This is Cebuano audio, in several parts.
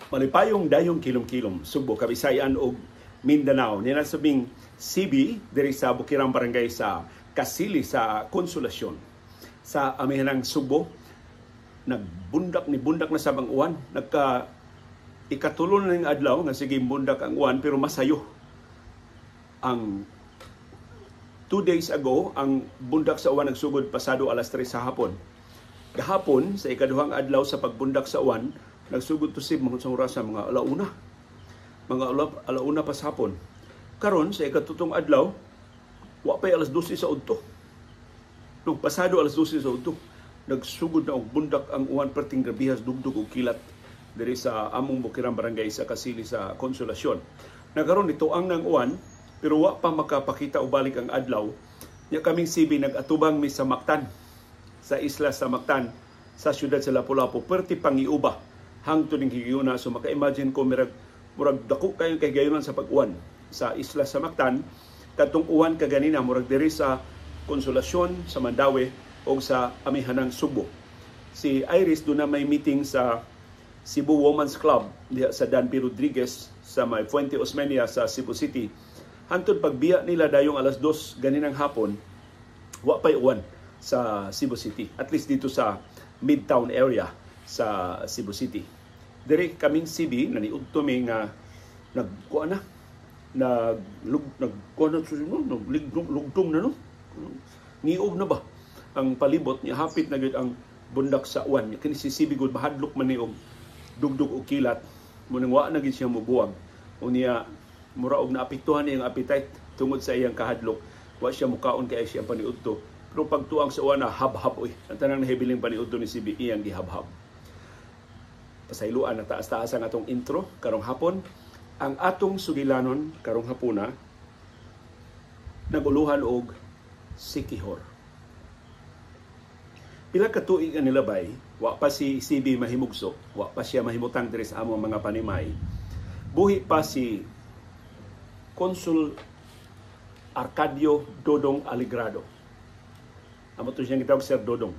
Malipayong dayong kilom-kilom, Sugbo, Kabisayan ug Mindanao. Nina sabing CB diri sa Bukirang Barangay sa Kasili sa Konsolasyon. Sa amihanang Sugbo, nagbundak ni bundak na sabang uwan. Nagka ikatulo na ning adlaw nga sige bundak ang uwan, pero masayo. Ang 2 days ago, ang bundak sa uwan nagsugod pasado alas 3 sa hapon. Gahapon, sa ikaduhang adlaw sa pagbundak sa uwan, nagsugod to sib mga sa oras sa mga alauna. Mga alauna pa sa hapon. Karon sa ikatutong adlaw, wa pay alas 12 sa udto. No, pasado alas 12 sa udto, nagsugod na og bundak ang uwan, perting grabihas dugdug og kilat diri sa among Bukirang Barangay sa Kasili sa Konsolasyon. Nakaron nito ang nang uwan, pero wa pa makapakita og balik ang adlaw. Nya kaming CB nag-atubang mi sa Mactan, sa isla sa Mactan sa siyudad sa Lapu-Lapu, perti pangiuba hangtod ning higayuna. So maka-imagine ko mirag murag dako kayo kay gayunan sa pag-uwan sa isla sa Mactan. Kadtong uwan kaganina murag diri sa Konsolasyon, sa Mandaue o sa amihanang Sugbo. Si Iris doon na may meeting sa Cebu Women's Club diha sa Dan P. Rodriguez sa may Fuente Osmeña sa Cebu City. Hantod pagbiya nila dayong alas 2 ganinang hapon, wa pay uwan sa Cebu City. At least dito sa Midtown area sa Cebu City. Diri kaming CB naniudto mi nga nagkuha na nag nagkuha na no, nagligdong lugdong na, no, niog na ba ang palibot niya, hapit na gyud ang bundak sa uwan. Kini si CB gud mahadlok man ni og dugdug og kilat mo, nang wa na gid siya mobuwag. Unya mura og naapektuhan niyang appetite tungod sa iyang kahadlok. Wa siya mukaon kay siya paniudto, pero pagtuang sa uwan na habhab oy ang tanang nahibiling paniudto ni CB iyang gihabhab. Pasayloan na taas-taas ang atong intro karong hapon. Ang atong sugilanon karong hapuna naguluhan og Sikihor. Pila ka tuig ang nilabay, wa pa si CB mahimugso, wa pa siya mahimutang diri sa among mga panimay. Buhi pa si Consul Arcadio Dodong Aligrado. Amo to siyang gitawag Sir Dodong.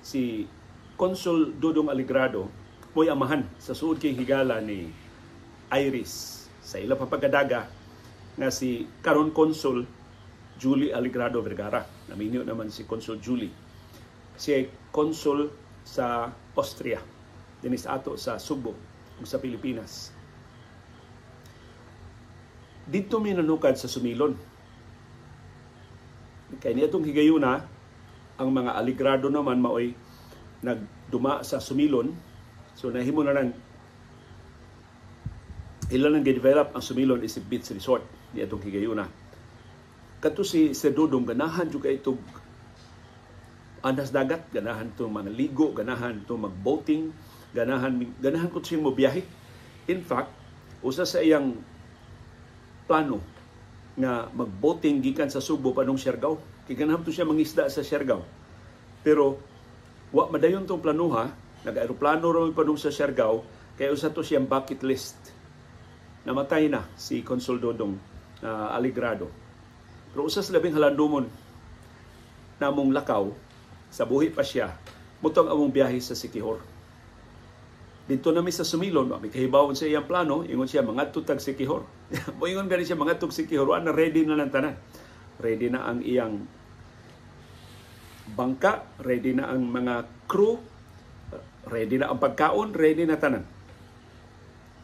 Si Consul Dodong Aligrado mo'y amahan sa suod kay higala ni Iris sa ila pagkadaga nga si karon Consul Julie Aligrado Vergara. Naminyo naman si Consul Julie. Siya consul sa Austria dinis ato sa Sugbo ug sa Pilipinas. Dito mi nanukad sa Sumilon. Kay niadtong higayuna, ang mga Aligrado naman maoy nagduma sa Sumilon. So nahimo na lang ila nang gi-develop ang Sumilon isip beach resort niadtong higayuna. Kadto si Sir Dodong ganahan jud kay itog andas dagat, ganahan to mga ligo, ganahan to mag-boating, ganahan ganahan ko siyang mobiyahe. In fact, usa sa iyang plano nga mag-boating gikan sa Sugbo padung Siargao. Kay ganahan to siya mangisda sa Siargao. Pero wa madayon tong planuha, nag-aeroplano ra padung sa Siargao, kay usa to siyang bucket list. Namatay na si Consul Dodong Aligrado. Pero usa sa labing halandumon namong lakaw sa buhi pa siya, mutong among biyahe sa Sikihor. Dito nami sa Sumilon, may kahibawon sa iyang plano, ingon siya mangadto tag Sikihor. Moingon gani siya mangadto Sikihor, wa na ready na lang tanan. Ready na ang iyang bangka, ready na ang mga crew, ready na ang pagkaon, ready na tanan.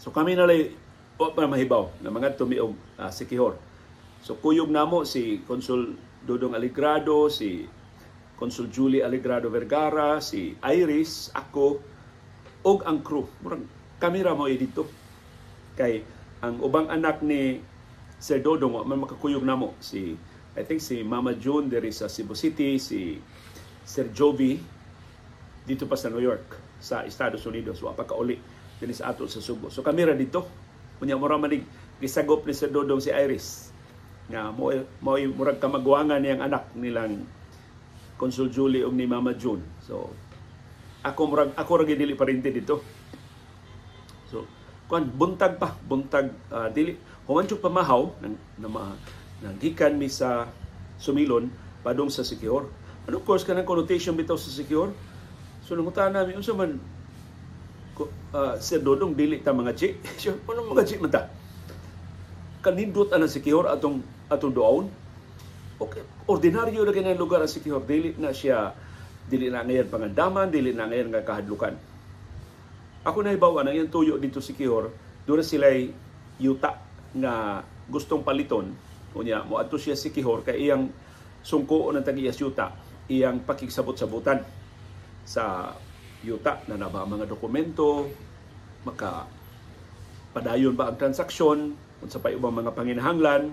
So kami na lay wa pa mahibaw na mangadto mi og Sikihor. So kuyog namo si Consul Dodong Aligrado, si Consul Julie Aligrado Vergara, si Iris, ako, og ang crew. Murag kami ra mo dito. Kay ang ubang anak ni Sir Dodong wa man makakuyog namo, si I think si Mama June diri sa Cebu City, si Sir Jovi dito pa sa New York sa Estados Unidos, wa pa kauli dinhi sa ato sa Sugbo. So kami ra dito. Unya mura man gisagop ni Sir Dodong si Iris nga mo mo murag kamagwangan niyang anak nilang Consul Julie ug ni Mama June. So ako murag ako ra dili parente dito. So kuan buntag pa, buntag dili human jud pamahaw nang na, nanggikan mi sa Sumilon padung sa Sikihor. And of course kanang connotation bitaw sa Sikihor. So nangutana mi unsa man Sir Dodong, dili ta mga G. Ano mga G man ta? Kanindot ana Siquijor atong atong duaon. Okay, ordinaryo na kinang lugar ang Siquijor, dili na siya, dili na ngayon pangandaman, dili na ngayon nga kahadlukan. Ako na hibaw ang iyang tuyo dito Siquijor, doon sila'y yuta nga gustong paliton. Unya, moadto siya Siquijor kay iyang sungko ng tag-iyas yuta, iyang pakigsabot-sabutan sa yuta na na ba ang mga dokumento, maka padayon ba ang transaksyon, unsa pa ubang mga panginahanglan,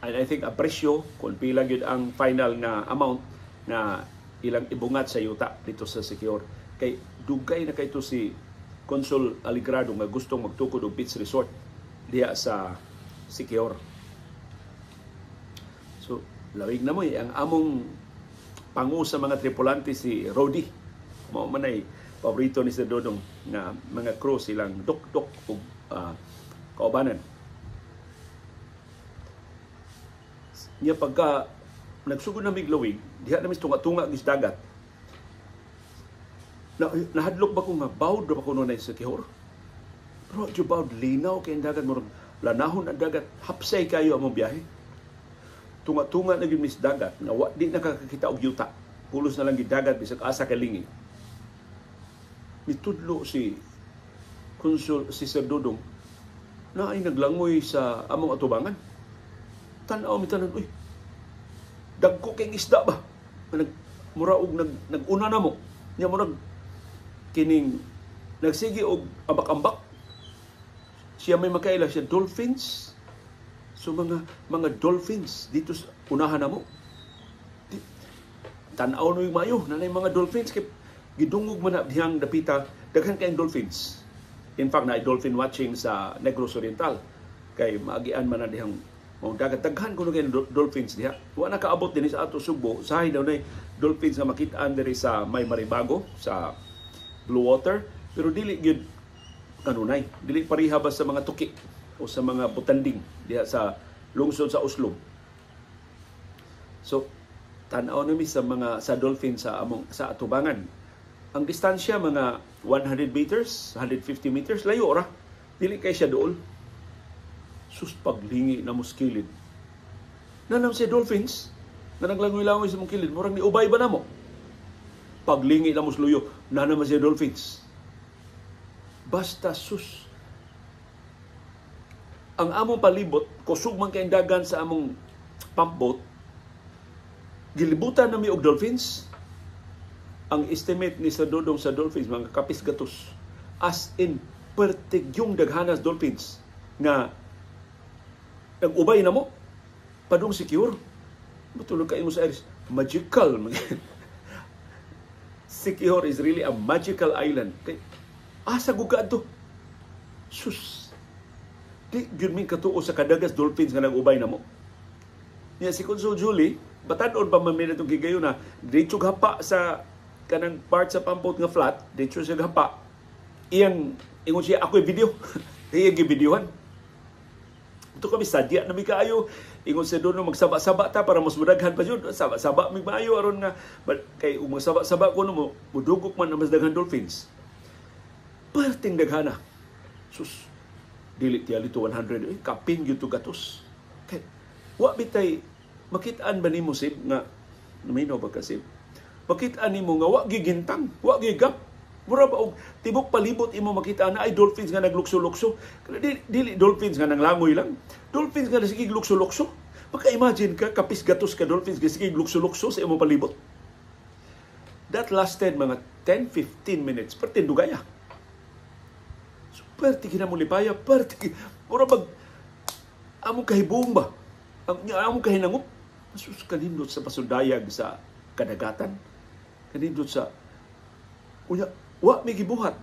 and I think ang presyo kung pila gyud ang final nga amount na ilang ibungat sa yuta dito sa Siquijor. Kay dugay na kayto si Consul Aligrado nga gustong magtukod og beach resort diha sa Siquijor. So, lawig na mo eh, ang among pangu sa mga tripulante si Rody. Mao man ay paborito ni Sir Dodong nga mga crew, silang dok-dok ug kaubanan. Niya pagka nagsugod na miglawig, diha na mis tunga-tunga gis dagat. Na, nahadlok ba ko nga bawd ba ko na sa Siquijor? Pero di bawd, linaw kay ang dagat, murag lanahon ang dagat, hapsay kayo among biyahe. Tunga-tunga na gyud mis dagat nga wa di nakakakita og yuta. Pulos na lang gid dagat bisag asa ka lingi. Nitudlo si Consul, si Sir Dodong, na ay naglangoy sa among atubangan. Tan-aw mi tanan, uy, dagko kay isda ba? Nag mura og nag naguna na mo. Nya murag kining nagsige og ambak-ambak. Siya may makaila siya dolphins. So mga dolphins dito sa unahan na mo. Tan-aw no yung maayo nanay mga dolphins kay gidungog man na dihang dapita, daghan kayong dolphins. In fact, na dolphin watching sa Negros Oriental kay maagian man na dihang mao dagat, daghan kuno kay dolphins diha. Wa na kaabot dinhi sa ato Sugbo, sahi daw nay dolphins nga makit-an diri sa may Maribago sa Blue Water, pero dili gyud kanunay. Dili pareha ba sa mga tuki o sa mga butanding diha sa lungsod sa Oslo. So tan-aw nami sa mga sa dolphin sa among sa atubangan. Ang distansya mga 100 meters, 150 meters, layo ra. Dili kay siya dool. Sus, paglingi na muskilid. Nanam si dolphins na naglangoy-langoy sa mong kilid, murag ni ubay ba namo? Paglingi na musluyo, nanam si dolphins. Basta sus. Ang among palibot, kusog man kay dagan sa among pump boat, gilibutan nami og dolphins. Ang estimate ni Sir Dodong sa dolphins, mga kapis gatos. As in, pertigyong daghanas dolphins nga nag-ubay na mo, padung secure. Matulog kayo mo sa Iris. Magical. Siquijor is really a magical island. Kay, asa guga to? Sus. Di, yun min katuo sa kadagas dolphins nga nag-ubay na mo. Niya si Consul Julie, batanon pa man itong gigayo na, diretso hapa sa kanang part sa pampot nga flat, diretso siya hapa. Iyang, ingon siya, ako'y video. Iyang gibidyohan. Ito kami, sadya na mi kaayo. Ingon siya doon, magsaba-saba ta para mas mudaghan pa yun. Saba-saba mi maayo aron nga kay ug magsaba-saba ko no mo, mudugok man ang mas daghan dolphins. Perting daghana. Sus, dili tiya to 100, eh, kapin gyud to gatos. Kay wa bitay makitaan ba nimo sib nga namino ba kasi? Makitaan nimo nga wa gigintang, wa gigap. Mura ba og tibok palibot imo makita na ay dolphins nga naglukso-lukso. Dili, dili dolphins nga nanglangoy lang. Dolphins nga sige lukso-lukso. Maka-imagine ka, kapis gatos ka dolphins nga sige lukso-lukso sa imong palibot. That lasted mga 10-15 minutes. Perti dugaya. So, perti mo lipaya, perti. Mura bag among kahibong ba? Ang among kahinangop. Sus, kanindot sa pasundayag sa kadagatan. Kanindot sa unya, wa may gibuhat.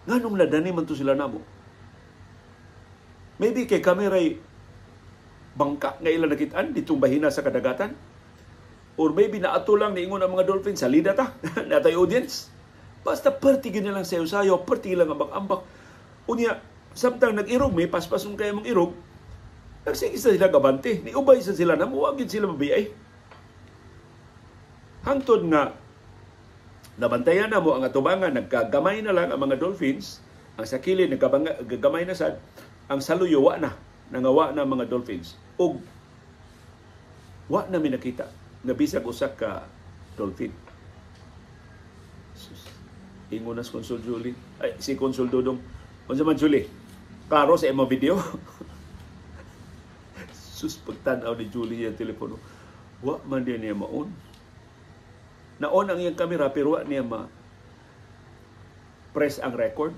Nganong nadani man to sila namo? Maybe kay kameray bangka nga ila nakitaan ditong bahina sa kadagatan. Or maybe naato lang niingon ang mga dolphins, salida ta, natay audience. Basta perti gid lang sayo-sayo, perti lang ambak-ambak. Unya, samtang nag-irog, may paspason kay mong irog, nagsige sa sila gabante. Niubay sa sila na, muwag sila mabiyay. Hangtod nga, Nabantayan na mo ang atubangan, nagkagamay na lang ang mga dolphins, ang sa kilid nagkagamay na sad, ang saluyo wa na, nangawa na mga dolphins. Ug wa na mi nakita nga bisag usa ka dolphin. Sus, ingon na si Consul Julie. Ay, si Consul Dodong. Unsa man, Julie? Klaro sa imo video? Sus, pagtan-aw ni Julie yung telepono. Wa man din niya maon. Na-on ang iyang kamera pero wa niya ma press ang record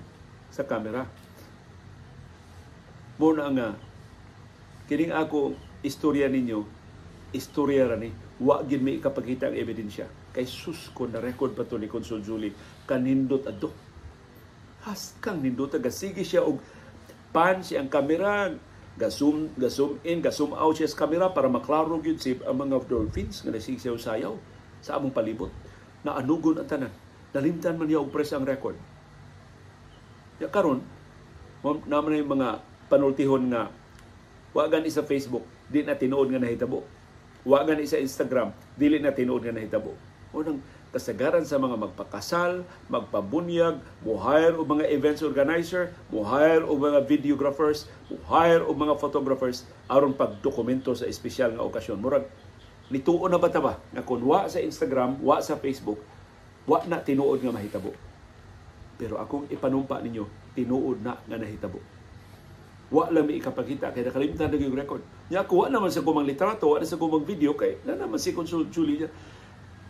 sa kamera. Mo na nga kining ako istorya ninyo, istorya ra ni, wa gid mi ikapakita ang ebidensya. Kay sus ko, na record pa to ni Consul Julie, kanindot adto. Haskang nindot, sige siya og pan siya ang kamera, ga-zoom, ga-zoom in, ga-zoom out siya sa kamera para maklaro gyud si ang mga dolphins nga nasige siya sayaw sa among palibot. Na anugon ang tanan. Nalimtan man niya og press ang record. Ya karon, naman na yung mga panultihon nga wa gani sa Facebook, di na tinuod nga nahitabo. Wa gani sa Instagram, dili na tinuod nga nahitabo. Unang kasagaran sa mga magpakasal, magpabunyag, mo-hire og mga events organizer, mo-hire og mga videographers, mo-hire og mga photographers aron pagdokumento sa espesyal nga okasyon. Murag nituo na ba ta ba nga kung wa sa Instagram, wa sa Facebook, wa na tinuod nga mahitabo? Pero akong ipanumpa ninyo, tinuod na nga nahitabo. Wa lang mi ikapakita kay nakalimtan na yung record. Nya ako wa naman sa kumang litrato, wa na sa kumang video kay na naman si Consul Julie.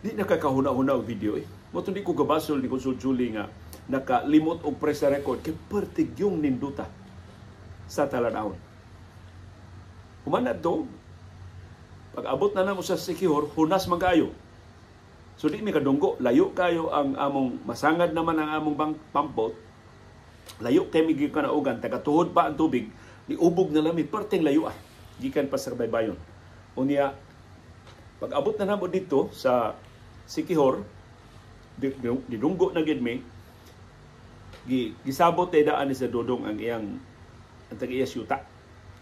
Di nakakahuna-huna og video eh. Mo di ko gabasol ni Consul Julie nga nakalimot og press record kay pertig yung ninduta sa talan-awon. Human adto, pag abot na namo sa Sikihor, hunas man kaayo. So di mi kadunggo, layo kayo ang among masangad naman ang among bang pampot. Layo kay mi gikan naugan, taga tuhod pa ang tubig, niubog na lang mi perting layo ah. Gikan pa sa baybayon. Unya pag abot na namo dito sa Sikihor, didunggo na gid mi, gisabot tay daan ni sa Dodong ang iyang ang tag-iya yuta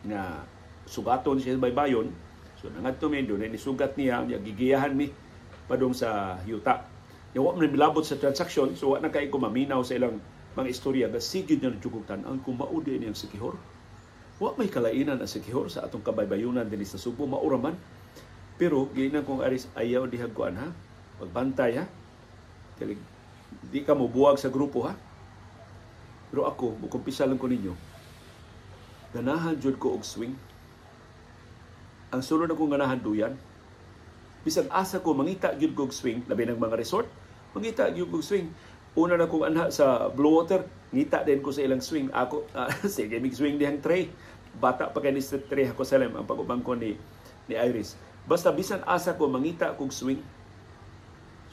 nga sugaton siya sa baybayon. So nangadto mi doon ni sugat niya, gigiyahan mi padung sa yuta. Ya wa man milabot sa transaksyon, so wa na kay ko maminaw sa ilang mga istorya. Gasigid na jugog tan-ang kung mao di niyang Sikihor. Wa may kalainan ang Sikihor sa atong kabaybayunan dinhi sa Subo, maura man. Pero giinan kong aris, ayaw dihag kuan ha. Pagbantay ha. Kali di ka mobuwag sa grupo ha. Pero ako, mukumpisa lang ko ninyo. Ganahan jud ko og swing. Ang sulod akong ganahan duyan. Bisag asa ko mangita gyud ko og swing, labi ng mga resort, mangita gyud ko og swing. Una na kong anha sa Blue Water, ngita din ko sa ilang swing. Ako, sige, mig swing dihang tray. Bata pa kay ni sa tray ako sa ang pag-ubang ko ni Iris. Basta bisan asa ko mangita kog swing.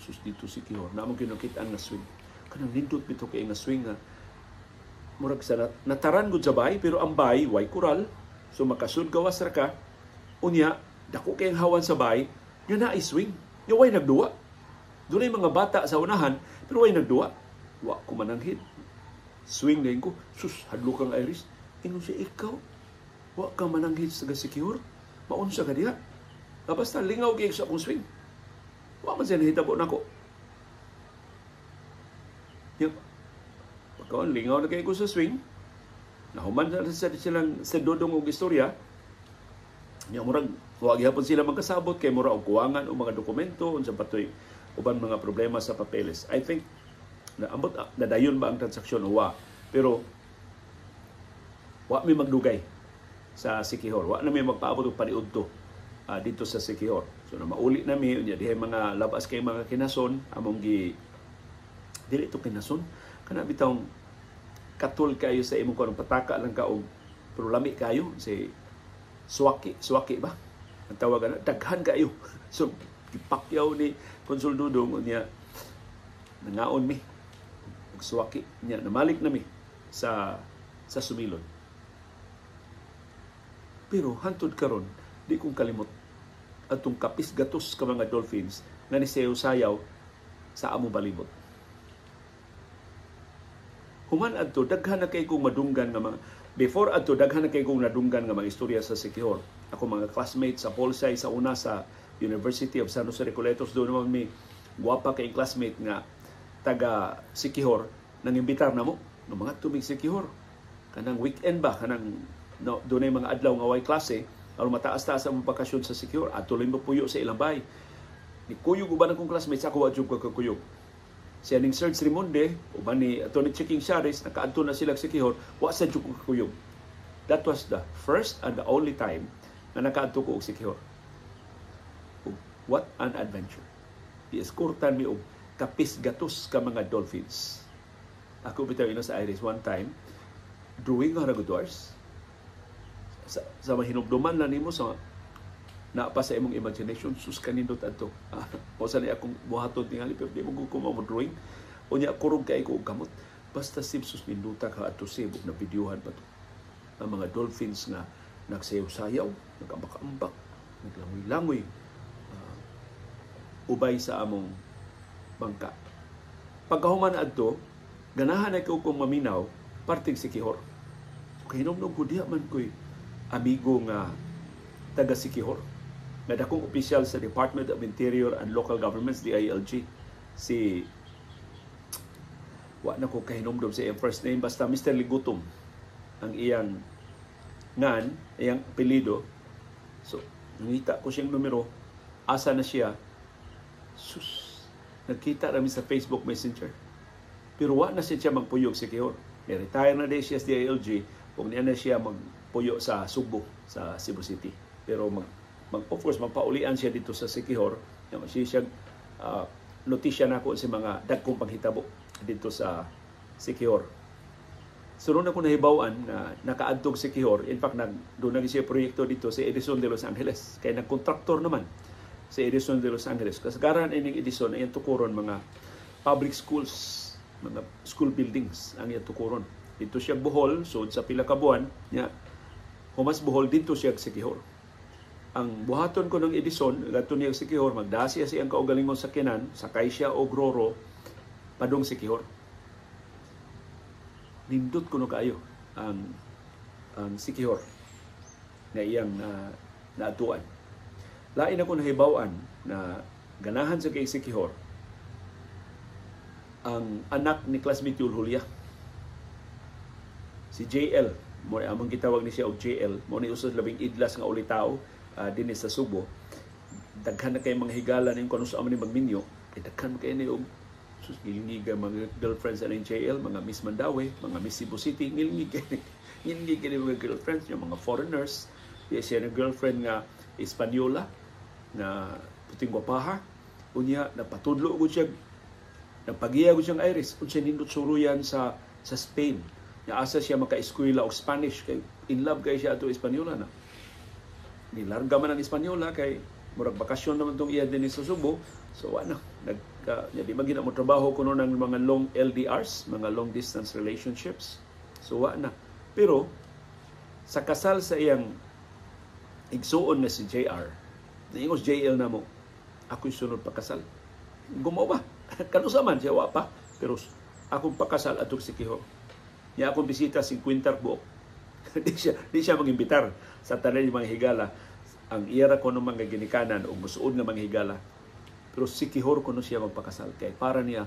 Sus, dito Sikihor, na among kinukit ang nga swing. Kanang nindot bitaw kay nga swing nga murag sa nataran gud sa bay, pero ang bay way kural. So makasud gawas ra ka. Unya, dako kay ang hawan sa bay, nga naay swing. Nga way nagduwa. Dunay mga bata sa unahan, pero way nagduwa. Wa ko mananghid. Swing na ko. Sus, hadlo kang Iris. Ingon siya, ikaw, wa ka mananghid sa Sikihor. Maunsa ka diha. Basta lingaw kay sa akong swing. Wa man siya nahitabo nako. Yung, pagkaon, lingaw na kayo ko sa swing. Nahuman na sa silang sa Dodong og istorya. Nya murag wa gihapon sila magkasabot kay mura og kuwangan og mga dokumento unsa patoy uban mga problema sa papeles. I think na ambot nadayon ba ang transaksyon o wa. Pero wa mi magdugay sa Sikihor. Wa na mi magpaabot og paniudto dito sa Sikihor. So na mauli na mi unya dihay mga labas kay mga kinason among gi dili to kinason kana bitawng katul kayo sa imong kanang pataka lang ka og pero lami kayo si suwaki, suwaki ba ang tawag ana, daghan kayo. So gipakyaw ni Consul Dudong, unya nangaon mi og suwaki, nya namalik na mi sa Sumilon. Pero hantod karon di kong kalimot atong kapis gatos ka mga dolphins nga nisayaw-sayaw sa among balibot. Human adto daghan na kay kong madunggan nga mga before adto daghan na kay kong nadunggan nga mga istorya sa Sikihor. Ako mga classmates sa Polsay sa una sa University of San Jose Recoletos, doon naman mi gwapa kay classmate nga taga Siquijor nang imbitar namo ng mga tumig Siquijor kanang weekend ba, kanang no, dunay mga adlaw nga way klase aron mataas-taas ang bakasyon sa Siquijor, adto lang mapuyo sa ilang bay. Ni kuyog uban akong classmates, ako wa jud ko kakuyog. Siya ning Serge Rimonde, uban ni Tony Chiking Charis, nakaadto na sila sa Siquijor, wa sa jud ko kakuyog. That was the first and the only time na nakaadto ko og Siquijor. What an adventure. Gieskortan mi og kapis gatos ka mga dolphins. Ako bitaw ino sa Iris one time, drawing nga ra sa, sa mahinumduman lang nimo sa naa pa sa imong imagination, sus, kanindot adto. O sa ni akong buhaton tingali, pero di mo ko mo drawing. Unya kurog kay ko og kamot. Basta sib, sus, ninduta ka adto sib na videohan pa to. Ang mga dolphins nga nagsayaw-sayaw, nagambak-ambak, naglangoy-langoy, ubay sa among bangka. Pagkahuman adto, ganahan na ko kung maminaw parting Siquijor. Kahinomdom ko, diha man ko'y amigo nga taga Siquijor na dakong opisyal sa Department of Interior and Local Governments, DILG, si, wa na ko kahinomdom sa iyang first name, basta Mr. Ligutom ang iyang ngan, iyang apelyido. So, nangita ko siyang numero, asa na siya, sus, nagkita rami sa Facebook Messenger. Pero wa na siya magpuyog Siquijor. Ni-retire na din siya sa DILG, kung niya na siya magpuyo sa Sugbo, sa Cebu City. Pero mag of course, magpaulian siya dito sa Siquijor. Siya siya notisya nako sa mga dagkong panghitabo dito sa Siquijor. So noon ako nahibaw-an na nakaadtog Siquijor, in fact, nag, doon na siya proyekto dito si Edison de Los Angeles. Kaya nagkontraktor naman si Edison de Los Angeles. Kasagaran ining Edison ay tukuron mga public schools, mga school buildings ang iyang tukuron. Dito siya Bohol, so sa pila ka buwan, niya, humas Bohol, dito siya Siquijor. Ang buhaton ko ng Edison, gadto niya Siquijor, magdasi siya siyang kaugalingon sakyanan, sakay siya og roro, padung Siquijor. Nindot kuno kaayo ang Siquijor na iyang naatuan. Lain ako nahibaw-an na ganahan sa kay Siquijor ang anak ni classmate Yul Julia. Si JL, mo among gitawag ni siya og JL, mo ni usas labing idlas nga ulitaw dinhi sa Subo. Daghan na kay mga higala ning kuno sa amon ni magminyo, kay daghan kay ni og sus ngilngig ang mga girlfriends ani JL, mga Miss Mandaue, mga Miss Cebu City, ngilngig kay ngilngig kay mga girlfriends, yung mga foreigners. Di siya ng girlfriend nga Espanyola na puting gwapaha. Unya napatudlo gud siya, nagpagiya gud siyang Iris unsa nindot suruyan sa Spain. Nya asa siya maka-eskwela og Spanish kay in love kay siya ato Espanyola na. Nilarga man ang Espanyola kay murag bakasyon naman tong iya dinhi sa Subo. So wa na nag di man gina mo trabaho kuno ng mga long LDRs, mga long distance relationships. So wa na. Pero sa kasal sa iyang igsuon nga si JR, niingos JL na mo, ako'y sunod pakasal. Gumawa ba? Kanusa man siya, wa pa. Pero akong pakasal atong Siquijor. Niya akong bisita 50 buok. Di siya mangimbitar sa tanan mga higala. Ang iyara ko ng mga ginikanan o musuod nga mga higala. Pero Siquijor kuno siya magpakasal. Kay para niya,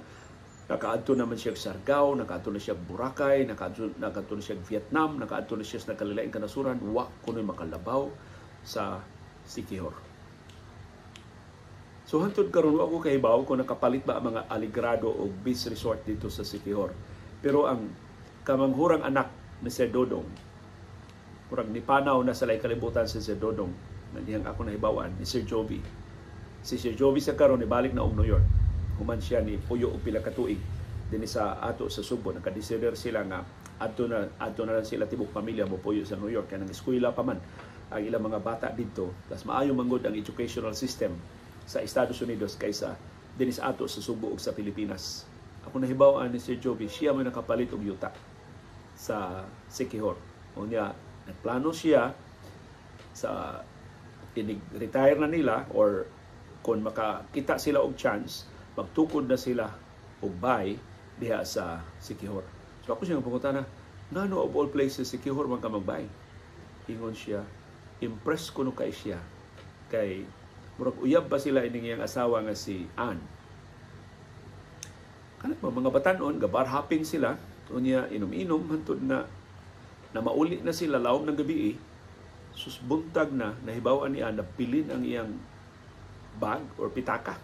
nakaadto naman siya Siargao, nakaadto na siya Boracay, nakaadto na siya Vietnam, nakaadto na siya sa nakalilaing kanasuran, wa kuno makalabaw sa Siquijor. So hantod karon wa ko kahibaw kung nakapalit ba ang mga Aligrado o beach resort dito sa Siquijor. Pero ang kamanghurang anak ni Sir Dodong, murag nipanaw na sa lay kalibutan si Sir Dodong, na dihang ako nahibawan, ni Sir Joby. Si Sir Joby sa karon nibalik na og New York. Human siya ni puyo og pila ka tuig dinhi sa ato sa Subo. Nakadesider sila nga adto na lang sila tibok pamilya mo puyo sa New York kay nang eskwela pa man ang ilang mga bata didto. Tas maayo manggod ang educational system sa Estados Unidos kaysa dinhi sa ato sa Subo ug sa Pilipinas. Ako nahibaw-an ni Sir Joby, siya may nakapalit og yuta sa Siquijor. Unya, nagplano siya sa inig-retire na nila or kung makakita sila og chance, magtukod na sila og bay diha sa Siquijor. So ako siya pangutana, ngano of all places Siquijor man ka magbay? Ingon siya, impress kuno kay siya kay murag uyab pa sila ining iyang asawa nga si Ann. Kanang mga batanon, ga-bar hopping sila, unya inom-inom hantod na na mauli na sila lawom ng gabi, sus, buntag na nahibaw-an niya nabilin ang iyang bag or pitaka.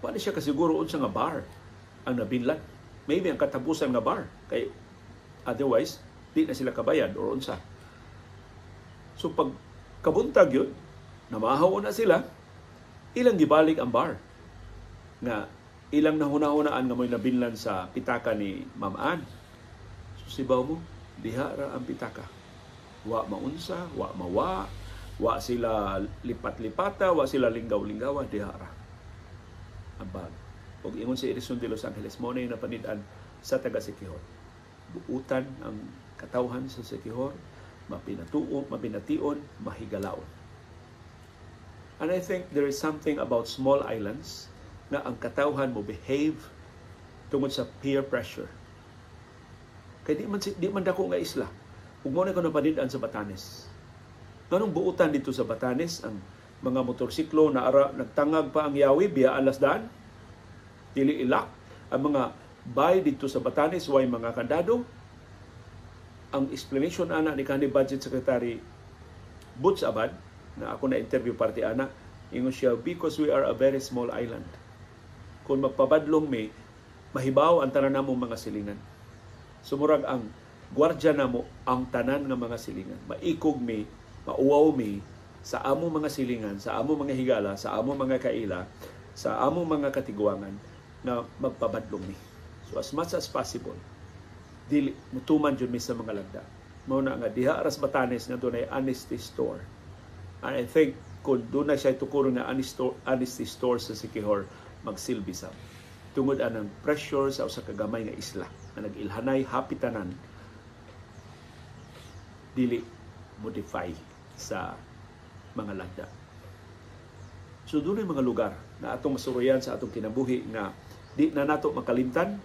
Wa na siya kasiguro unsa nga bar ang nabinlan. Maybe ang katapusan nga bar kay otherwise di na sila kabayad or unsa. So pag kabuntag yun, namahaw na sila, ilang gibalik ang bar nga ilang nahuna-hunaan nga mo'y nabinlan sa pitaka ni Ma'am Ann. So sibaw mo, diha ra ang pitaka. Wa maunsa, wa mawa, wa sila lipat-lipata, wa sila linggaw-linggawa, diha ra ang bag. Og ingon si Edison de Los Angeles, mo na yung napanid-an sa taga Siquijor. Buutan ang katawhan sa Siquijor, mapinatuo, mapination, mahigalaon. And I think there is something about small islands nga ang katawhan mo behave tungod sa peer pressure. Kay di man dako nga isla. Ug mo na ko napanid-an sa Batanes. Nganong buutan dito sa Batanes ang mga motorsiklo na ara nagtangag pa ang yawi biya alas daan, dili ilak ang mga bay dito sa Batanes, way mga kandado? Ang explanation ana ni kanhi Budget Secretary Boots Abad na ako na interview parte ana, ingon siya, "Because we are a very small island, kung magpabadlong mi, mahibaw ang tanan namong mga silingan." So murag ang gwardya namo ang tanan nga mga silingan. Maikog mi, mauwaw mi sa among mga silingan, sa among mga higala, sa among mga kaila, sa among mga katiguangan na magpabadlong mi. So as much as possible, dili mutuman jud mi sa mga lagda. Mao na nga diha ras Batanes nga dunay honesty store. And I think kung doon na siya tukuron nga honesty store sa Siquijor, magsilbi sa tungod anang pressure sa usa ka gamay nga isla na nag-ilhanay hapit tanan dili modify sa mga lagda. So doon mga lugar na atong masuroyan sa atong kinabuhi nga di na nato makalimtan.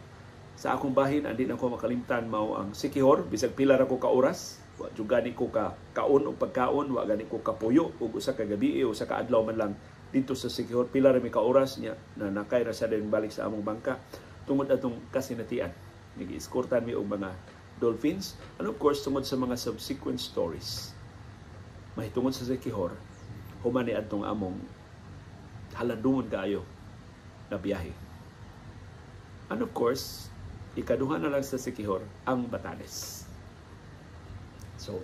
Sa akong bahin, ang di na ko makalimtan mao ang Siquijor, bisag pila ra ko ka oras, wa jud gani ko ka kaon og pagkaon, wa gani ko kapuyo og usa ka gabi o usa ka adlaw man lang dito sa Siquijor. Pila ra mi ka oras niya na nakay ra sa din balik sa among bangka tungod atong kasinatian. Nag-escortan mi og mga dolphins and of course tungod sa mga subsequent stories mahitungod sa Siquijor human ni adtong among halandumon kaayo na biyahe. And of course, ikaduha na lang sa Siquijor ang Batanes. So,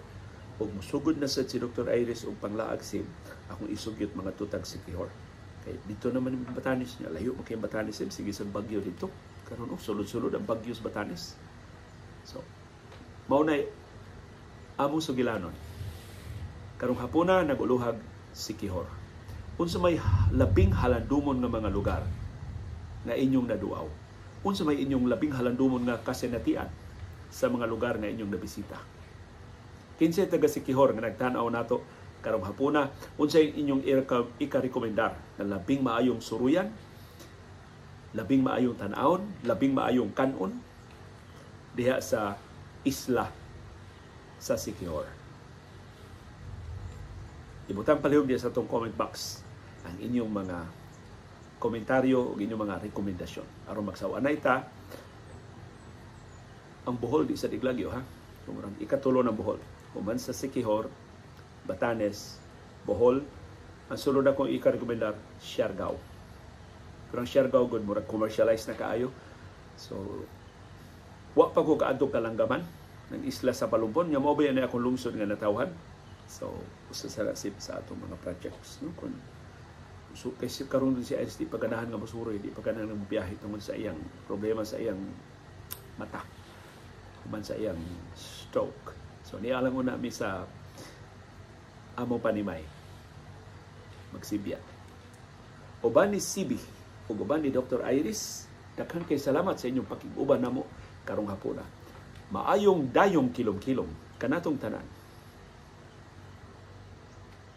ug musugod na sad si Dr. Iris og panglaag sim, akong isugyot mga tutag Siquijor. Kay dito naman yung Batanes niya, layo man kay Batanes sim, sige sa bagyo dito. Karon oh, sulod-sulod ang bagyo sa Batanes. So, mao na among sugilanon. Karong hapuna nag-uluhag Siquijor. Unsa may labing halandumon nga mga lugar na inyong naduaw? Unsa may inyong labing halandumon nga kasinatian sa mga lugar nga inyong nabisita? Kinsay taga Siquijor nga nagtan-aw nato karong hapuna? Unsay inyong ika-rekomendar na labing maayong suruyan, labing maayong tan-awon, labing maayong kanon diha sa isla sa Siquijor? Ibutang palihog diha sa atong comment box ang inyong mga komentaryo o inyong mga rekomendasyon. Aron magsawa-anay ta, ang Bohol di sa diglagyo ha. Kung ikatulo ng Bohol. Human sa Siquijor, Batanes, Bohol, ang sulod akong ika-rekomendar, Siargao. Pero ang Siargao gud murag commercialized na kaayo. So wa pa ko kaadto kalanggaman ng isla sa Palumpon nga mao ba yan akong lungsod nga natawhan. So usa sa nasib sa atong mga projects, no, kun so kay karon si Iris di pa ganahan nga mosuroy, di pa ganahan nga mobiyahe tungod sa iyang problema sa iyang mata human sa iyang stroke. So niya lang una mi sa amo panimay magsibya. Uban ni CB ug uban ni Dr. Iris, daghan kay salamat sa inyong pakig-uban namo karong hapuna. Maayong dayong kilom-kilom kanatong tanan.